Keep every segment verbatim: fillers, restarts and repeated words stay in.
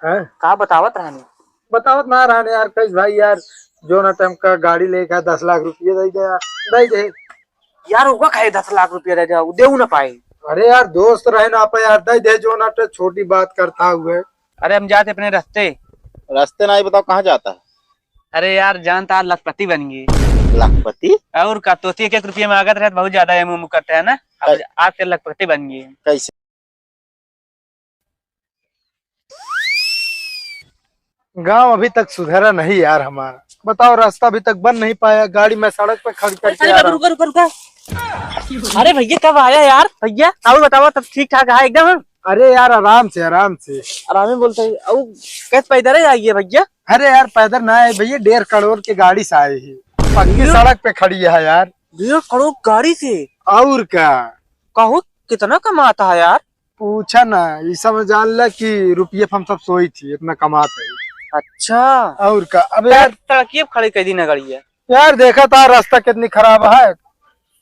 हैं? का बतावत रहनी? बतावत ना रहने यार, कइस भाई यार, जौन टाइम का गाड़ी लेके दस लाख रुपये दे दे यार, दे दे। यार, ओका काहे दस लाख रुपया दे दे, उ देऊ ना पाए। अरे यार, दोस्त रहे ना पे यार, दे दे, जौन टाइम छोटी बात करता हुए। अरे, हम जाते अपने रास्ते। रास्ते ना ही बताओ, कहाँ जाता है? अरे यार, जान तो आज लखपति बन गई। लखपति? और का, तो एक एक रुपये मांगत रहे तो बहुत ज्यादा एम उम करते हैं ना, अब कै- आज से लखपति बन गई। कैसे? गांव अभी तक सुधरा नहीं यार हमारा। बताओ, रास्ता अभी तक बन नहीं पाया, गाड़ी मैं सड़क पे खड़ी करके अरे आ रहा हूँ। रुका, रुका, रुका। अरे भैया, कब आया यार? भैया, और बताओ, सब ठीक ठाक है एकदम? अरे यार, आराम से, आराम से। आराम ही बोलते हैं। और कैसे पैदल ही आइए भैया? अरे यार, पैदल ना आए भैया, डेढ़ करोड़ के गाड़ी से आए ही, पक्की डेढ़ सड़क पे खड़ी है यार। डेढ़ करोड़ गाड़ी से? और का? कहो, कितना कमाता है यार? पूछा ना, ई समझ जान ला कि रुपये पे हम सब सोई थी, इतना कमात है। अच्छा। और का? अब यार, यार, तड़किए खड़े कर दी ना गाड़ी है। यार, देखा था रास्ता कितनी खराब है,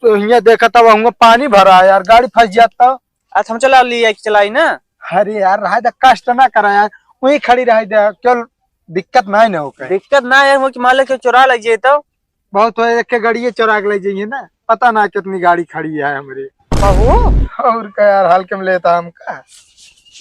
तो हियाँ देखा था, वहाँ पानी भरा है यार, गाड़ी फंस जाता। अच्छा, हम चला लिए, चलाई ना। अरे यार, रहा दे, कष्ट ना करा यार, वहीं खड़ी रहा दे, क्यों दिक्कत ना है ना हो कहीं। दिक्कत ना है, वो कि मान ले कि चोरा ले जाए तो। बहुत हो, एक के गाड़िए चोरा के ले जाइए ना, पता ना कितनी गाड़ी खड़ी है हमरे। कहो। और का यार, हल्के में लेता हमका।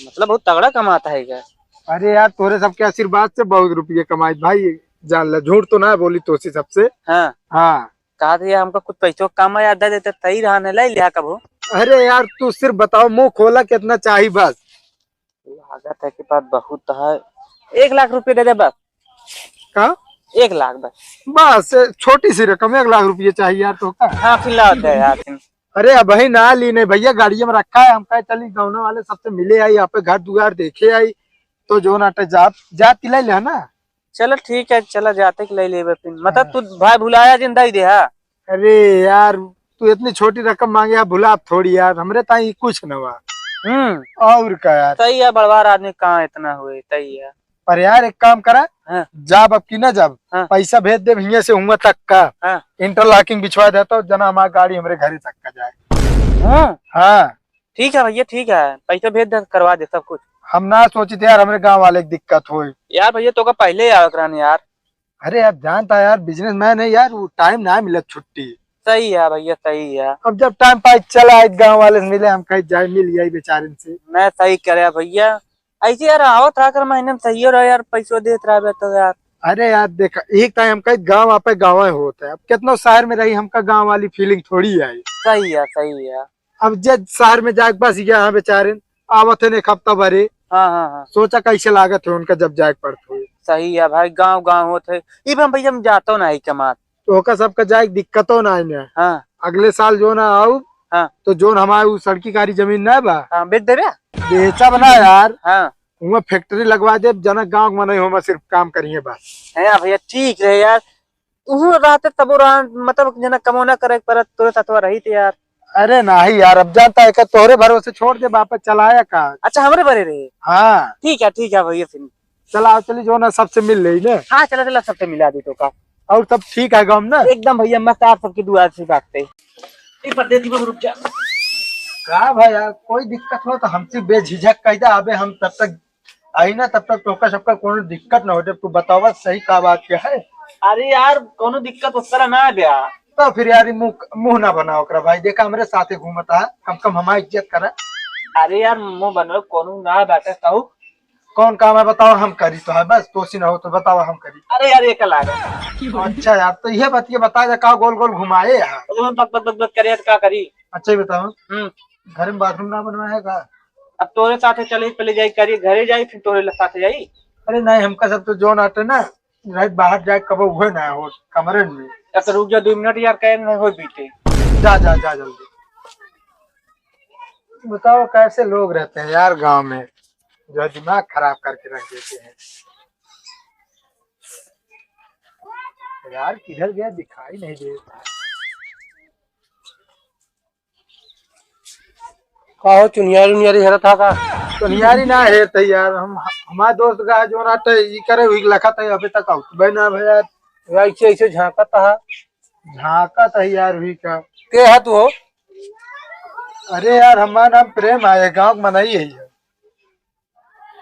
मतलब बहुत तगड़ा कमाता है क्या? अरे यार, तोरे सबके आशीर्वाद से बहुत रुपये कमाई भाई, जान ले, झूठ तो ना बोली तोसी सबसे। हाँ। हाँ। कहा था, "ये हमका कुछ पैसों का काम याद दे देते, तई रहा ने ले लिया कबो।" अरे यार, तू सिर्फ बताओ, मुंह खोला, कितना चाही बस। लागत है कि बात बहुत है, एक लाख रुपये दे दे बस। का? एक लाख बस। बस, छोटी सी रकम, एक लाख रुपये चाहिए यार तो का? हाँ, फिर लाओ दे यार। अरे, अबही ना ली नहीं भैया, गाड़िया में रखा है, हम कहे चली गाँव वाले सबसे मिले आई, यहाँ पे घर दुआर देखे आई, तो जौन आटे जात, जात की ले ले ना। चलो ठीक है, चला जाते कि ले लेबे फिर। मतलब हाँ। तू भाई भुलाया जिन दई दे, हाँ? अरे यार, तू इतनी छोटी रकम मांगे, आप भुला थोड़ी यार, हमरे ताई कुछ न बा। हम्म। और का यार? सही है, बड़वार आदमी कहाँ इतना हुए, सही है। पर यार, एक काम करा, हाँ। जाब अब की ना जाब, हाँ। पैसा भेज दे हियाँ से हुआ तक का, हाँ। Interlocking बिछवा देता हूँ, जना हमार गाड़ी हमरे घरे तक का जाए। हाँ। हाँ। ठीक है भैया, ठीक है, पैसा भेज दे, करवा दे सब कुछ। हम ना सोचित यार, हमरे गाँव वाले के दिक्कत होई। यार भैया, तो का पहले ही आवत रहन यार। अरे, अब जानता यार, businessman है यार, वो time ना मिलत छुट्टी। सही है भैया, सही है। अब जब time पाई चला आए, गाँव वाले से मिले, हम कहीं जाए मिल जाए बेचारे से। मैं सही करे भैया, ऐसे यार आवत रहा कर महीने में सही हो रहा यार, पैसों देत रहबे तो यार। अरे यार, देखा, एक time हम कहीं गाँव आपे गाँव होता है, अब कितना शहर में रही, हमका गाँव वाली feeling थोड़ी आई। सही है, सही है। अब जे शहर में जाके बस गया, हाँ बेचारे, आवत है एक हफ्ता भरे। हाँ, हाँ, हाँ। सोचा कैसे लागत है उनका जब जाए के पड़त हो। सही है भाई, गाँव गाँव होत है। ई भी हम भैया हम जातो ना है कमात। तो ओका सबका जाए के दिक्कतो ना है ना। हाँ। अगले साल जो ना आऊ, हाँ। तो जोन हमारे उ सड़की कारी जमीन ना बा। हाँ, बेच देबे? बेचब ना यार। हाँ। उहाँ factory लगवा देब, जनक गाँव के मनई होमा सिर्फ काम करिए बस। है यार भैया, ठीक रहे यार। उहू रहते तबो रहा, मतलब, जना कमौना करे के परत, तोरे साथ रही थे यार। अरे नाही यार, अब जानता है का, तोहरे भरोसे छोड़ दे, वापस चलाया का? अच्छा, हमरे भरे रहे? हाँ। ठीक है, ठीक है भैया, फिर। चला, आओ, चली जो ना, सबसे मिल लेई ने। हाँ, चला, चला, सबसे मिला दी तो का। और सब ठीक है गाँव में ना? एकदम भैया, मस्त, आप सबकी दुआ से बात है। एक बार दे दी, रुक जा। का भाई यार, कोई दिक्कत हो तो हमसे बेझिझक कह दे, अबे हम तब तक आई ना, तब तक तोहका सबका कोनो दिक्कत ना हो। जब तू बतावा सही का बात क्या है। अरे यार, कोनो दिक्कत उस तरह ना आ गया। तो फिर यार, ई मुंह, मुंह ना बनाओ ओकरा भाई, देखा हमरे साथे घूमता है, कम कम हमारी इज्जत करा। अरे यार, मुंह बनाओ, कोनो ना बात है, कहू। कौन काम है बताओ, हम करी तो है, बस तोसी ना हो तो बताओ, हम करी। अरे यार, ये कल आ गया। अच्छा यार, तो ये बात ये बता दे, का गोल गोल घुमाए यार। अरे हम बक बक बक बक करे तो का करी? अच्छा, ये बताओ, हम्म। घर में बाथरूम ना बनवाए का? अब तोरे साथे चले, पहले जाई करी, घरे जाई, फिर तोरे साथे जाई। अरे नहीं, हमका सब तो जोन आटे ना, रात बाहर जाए कबो हुए ना हो, कमरे में। अच्छा रुक जा दो मिनट यार, कहे नहीं हो बीते। जा, जा, जा जल्दी। बताओ कैसे लोग रहते हैं यार गांव में, जो है दिमाग खराब करके रख देते हैं। यार किधर गया, दिखाई नहीं दे रहा। का हो, चुनियारी उनियारी हेरत हा का? चुनियारी ना हेरत है यार, हम, हमारे दोस्त का है जो ना तो ई करे हुई लखत है, अभी तक आउट बे ना भैया। यार, ऐसे, ऐसे झांकत हा। झांकत है यार, हुई का? के हा तू हो? अरे यार, हमारा नाम प्रेम है, ये गांव का मनई है यार।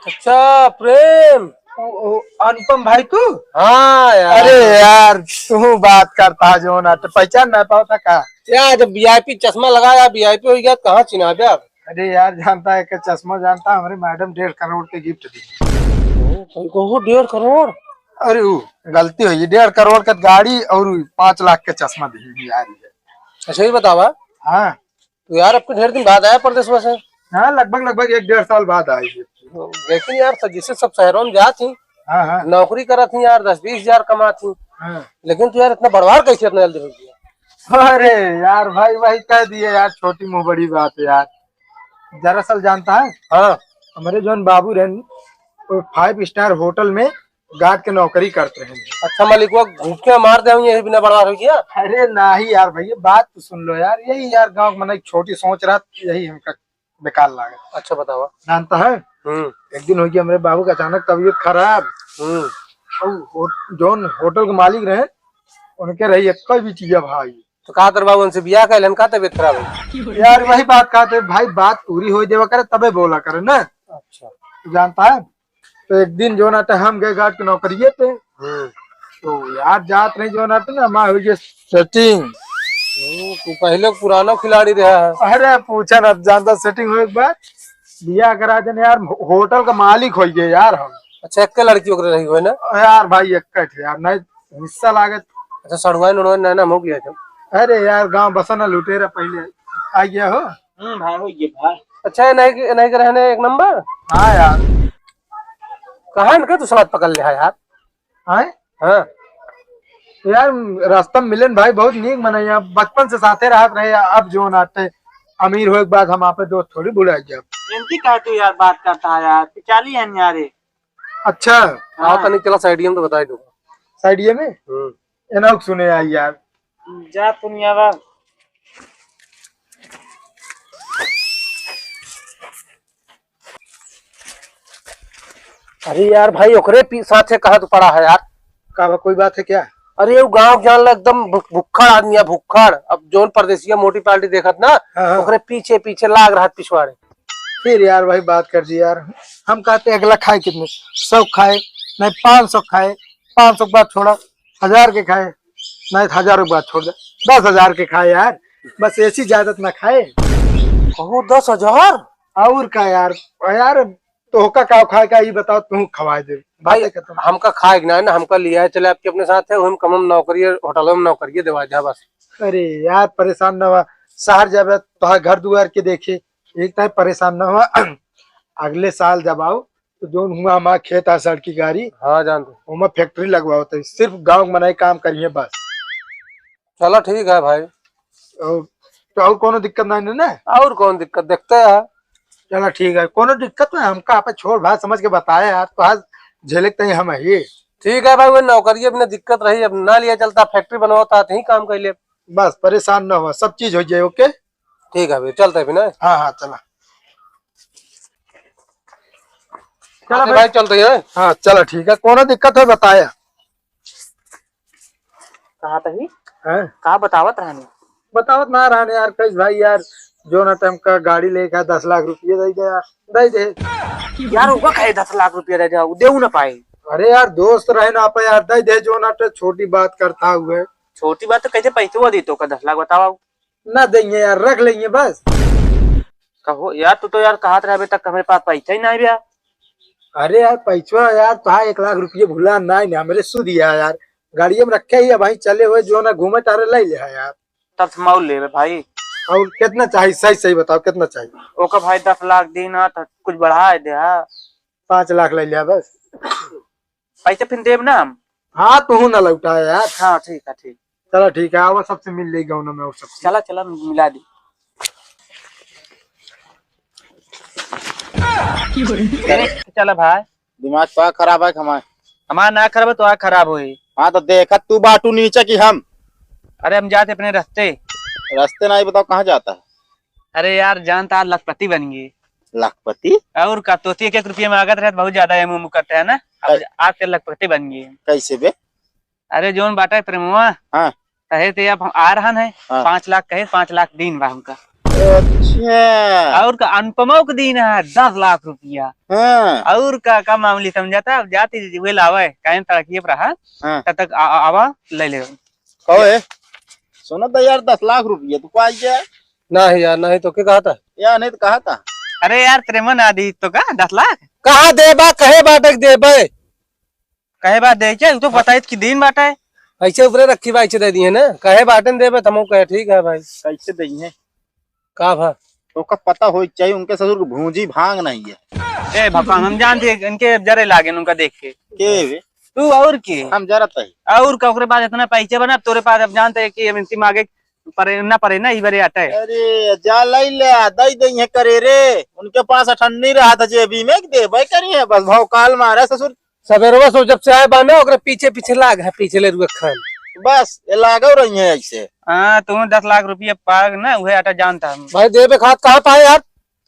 अच्छा प्रेम। ओ, ओ, अनुपम भाई तू? हाँ यार। अरे यार, तू बात करता जो ना, तो पहचान ना पावता का? यार, जब वीआईपी चश्मा लगाया, वीआईपी हो गया, कहाँ चिन्हा बे आप? अरे यार, जानता है कि चश्मा जानता, हमरे मैडम डेढ़ करोड़ के गिफ्ट दी। ओ, तुमको हो डेढ़ करोड़? अरे वो गलती हुई, डेढ़ करोड़ का गाड़ी और पाँच लाख का चश्मा दी यार। अच्छा, ये बतावा। हाँ। तो यार, अब तो ढेर दिन बाद आया परदेस में से। हाँ, लगभग, लगभग एक डेढ़ साल बाद आए ये। लेकिन यार, सब, जैसे सब शहरों में जात ही, हाँ, हाँ। नौकरी करत ही यार, दस बीस हजार कमात ही। हाँ। लेकिन तू यार, इतना बड़वार कैसे इतना जल्दी हो गया? अरे यार, भाई, भाई कह दिए यार, छोटी मुँह बड़ी बात है यार। दरअसल जानता है, हाँ। हमारे जौन बाबू रहन, वो फाइव स्टार होटल में गार्ड के नौकरी करते हैं। अच्छा, मालिकवा घूँट के मार दे, यही बिना बड़वार हो गया। अरे नाही यार भैया, बात तो सुन लो यार, यही यार गाँव में एक छोटी सोच रहा, यही हमका बेकार लागत। अच्छा, बतावा। जानता है, हम्म। एक दिन हो गया हमरे बाबू का अचानक तबीयत खराब। हम्म। और हो-, जौन होटल के मालिक रहे, उनके रही एक बिटिया भाई। तो का तर बाबू उनसे बियाह कर लेन, का तबीयत खराब है? यार वही बात कहते भाई, बात पूरी हो देवा करे तबे बोला करे ना। अच्छा। जानता है, तो एक दिन जो ना हम गए गार्ड के नौकरिये पे। हम्म। तो यार जात नहीं जो ना ना हमार हो गए सेटिंग। ओ, तू पहले पुराना खिलाड़ी रहा है। अरे पूछा ना, जानता सेटिंग हो एक बार बियाह करा देने यार, हो-, होटल का मालिक हो गए यार हम। अच्छा, एक लड़की ओकरे रही हुए ना? यार भाई एक थे यार, नहीं हिस्सा लागत। अच्छा, सड़ुआइन उड़ुआइन नहीं ना हम हो गया था। अरे यार गाँव बसा ना लुटेरा पहले आ गया हो। हम्म, भाई, हो गया, भाई। अच्छा, ये नहीं, नहीं के रहने एक नंबर? हाँ यार। कहाँ इनका तू स्वाद पकड़ ले है यार? आए? हाँ। यार, रास्ता में मिलन भाई, बहुत नीक मनई है, बचपन से साथे रहत रहे, अब जो नाते अमीर होए के बाद हम आपे दोस्त थोड़ी भुला गया। इनकी का तू यार बात करता है यार, पिचाली है यार ये। अच्छा। हाँ। हाँ, तनी चला साइडिया में तो बताई दूंगा। साइडिया में? हम्म। एना सुने आई यार। जा पुनियावा। अरे यार भाई, ओकरे पी-, साथे कहाँ तू पड़ा है यार? का बा, कोई बात है क्या? अरे, वो गाँव जान ला, एकदम भु-, भुक्खड़ आदमी है, भुक्खड़। अब जौन परदेसिया मोटी पार्टी देखत ना, हाँ, हाँ। ओकरे पीछे पीछे लाग रहा पिछवाड़े। फिर यार वही बात कर दी यार, हम कहते अगला खाए कितने, सौ खाए, नहीं पाँच सौ खाए, पाँच सौ के बाद छोड़ा, हजार के खाए, नहीं तो हजारों के बाद छोड़ दे, दस हजार के खाए यार, बस ऐसी ज्यादा ना खाए। कहो दस हजार? और का यार, यार तोहका का खाए का, ई बताओ, तू खवाए दे। भाई, बातें खत्म। हमका खाए के ना है ना, हमका लिया है, चले आपके अपने साथ है, हम कम नौकरी, होटल में नौकरी देवा जा बस। अरे यार, परेशान ना हुआ, शहर जाबे, तोहार घर दुआर के देखे, एक तो परेशान ना हुआ। अगले साल जब आओ, तो जोन हुआ हमारा खेत आ सड़की गाड़ी, हाँ, जानते। ओमा फैक्ट्री लगवाओ, तो सिर्फ गाँव के मनई काम करिए बस। चला ठीक है भाई। और, तो और कोनो दिक्कत नहीं ना? और कौन दिक्कत देखते हैं? चला ठीक है, कोनो दिक्कत नहीं, हमका आप छोड़ भाई, समझ के बताए यार, तो आज झेले के तई हम है। ठीक है भाई, वो नौकरी बिना दिक्कत रही, अब ना लिया चलता, फैक्ट्री बनवाता, यहीं काम कर ले। बस परेशान ना हो, सब चीज हो जाए, ओके? ठीक है भाई, चलते हैं बिना। हाँ, हाँ, चला। चला हाँ, भाई। भाई, चलते हैं। हाँ, चला ठीक है, कोनो दिक्कत है बताया। कहा तही? हैं? का बतावत रहनी? बतावत ना रहने यार, कैस भाई यार, जो ना टाइम का गाड़ी लेके दस लाख रुपये दे दे यार, दे दे। यार, ओका कहे दस लाख रुपये दे दे, उ देऊ ना पाए। अरे यार, दोस्त रहे ना आप यार, दे दे, जो ना तो छोटी बात करता हुए। छोटी बात तो कैसे पैसे वो दी तो का दस लाख बतावा? ना देंगे यार, रख लेंगे बस। कहो यार, तू तो यार कहत रहे अभी तक हमरे पास पैसा ही नहीं भैया। अरे यार, पैसा यार, तो हाँ, एक लाख रुपये भुला ना, ना हमरे सुध यार, यार, गाड़िया में रखे ही है भाई, चले हुए जो ना घूमे तारे ले ले है यार। तब से मौल लेवे भाई। और कितना चाहिए, सही सही बताओ, कितना चाहिए? ओका भाई दस लाख दी ना, तो कुछ बढ़ा दे, हाँ। पाँच लाख ले लिया बस। पैसे फिर देब ना हम। हाँ, तू ना लौटा यार। हाँ, ठीक है, ठीक। चला ठीक है, आवा सबसे मिल ले गाँव में और सबसे। चला, चला, मिला दी। चला भाई। दिमाग तो खराब है हमार। हमार ना खराब है तो आ खराब होई। हाँ, तो देखत तू बाटू नीचे की हम। अरे, हम जाते अपने रास्ते। रास्ते नहीं बताओ, कहाँ जाता है? अरे यार, जान तो आज लखपति बन गई। लखपति? और का, तोती एक एक रुपये में आगत रहत, बहुत ज्यादा एम उम करते हैं ना। अब कै- आज के लखपति बन गई। कैसे बे? अरे, जोन बाटा है प्रेमवा, हाँ। कहे थे अब हम आ रहन है, हाँ। पाँच लाख कहे, पाँच लाख दीन बा हमका। अच्छा। और का अनुपमा के दीन है दस लाख रुपया। हाँ। और का, का मामूली समझा था, अब जाती वे लावे, कायम सड़किए पर रहा। हाँ। तब तक आ, आ, आवा, ले ले। कहो ए, सुना था यार, दस लाख रुपया तू पाई गया? नहीं यार, नहीं तो क्या कहा था? यार, नहीं तो कहा था। अरे यार, तेरे मन आदि तो का दस लाख? कहाँ देबा, कहे बाटे के देबे? कहे बात दे के, उ तो हाँ। बताइत कि दिन बाटे। ऐसे ऊपरे रखी बा, ऐसे दे दिए ना, कहे बाटे न देबे, त हमहू कहे ठीक है भाई। कैसे दई है? का भा? ओका पता होई चाहिए, उनके ससुर के भूंजी भांग नहीं है। ए भगवान, हम जानते हैं, इनके जरे लागे उनका देख के। के बे? तू और के? हम जरत है। और का, ओकरे पास इतना पैसे बना, तोरे पास अब जानते हैं कि अब इनसे मांगे परे, ना परे ना, ई बरे आटा है। अरे, जा लई ले, दई दई है करे रे। उनके पास अठन्नी रहा था जेबी में, कि देबे करी है, बस भौकाल मारा ससुर। सबेरवा से जब से आए बा ना, ओकरे पीछे पीछे लाग है, पीछे ले रुए खान। बस, ये लागो रही है ऐसे। हाँ, तू दस लाख रुपया पाग ना, उहे आटा जानता हम। भाई, देबे खात कहाँ पाए यार?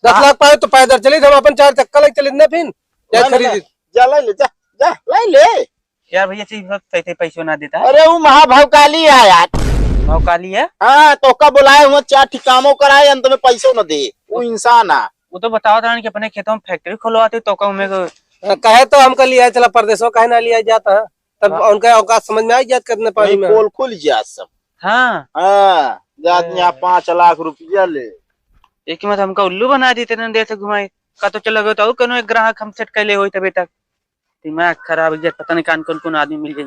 दस हाँ। लाख पाए तो पैदल चली, हम अपन चार चक्का लई चली ना फिर। जा ना, ना, खरीदी। ना। जा लई ले, जा, जा, लई ले। यार भैया, चीज सब सही सही पैसों ना देता है। अरे, वो महाभौकाली है यार। भौकाली है? हाँ, तो का बुलाए हुआ, चार ठिकामो कराए, अंत में पैसों न दे। वो इंसान आ। वो तो बतावत रहन कि अपने खेतों में फैक्ट्री खुलवाते, तो का उनमें को हाँ, कहे तो हमका लिया चला परदेसो, काहे ना लिया जाता है? तब हाँ। उनका औकात समझ में आई जात कितने पानी वही में। पोल खुल जात सब। हाँ। हाँ, जात ए। यहाँ पाँच लाख रुपया ले। एक मत हमका उल्लू बना दी, तेने देर से घुमाई। का तो चला गयो तो और कोनो एक ग्राहक हम सेट कर ले होई तबे तक। दिमाग खराब हो गया, पता नहीं कान कौन कौन आदमी मिल गए।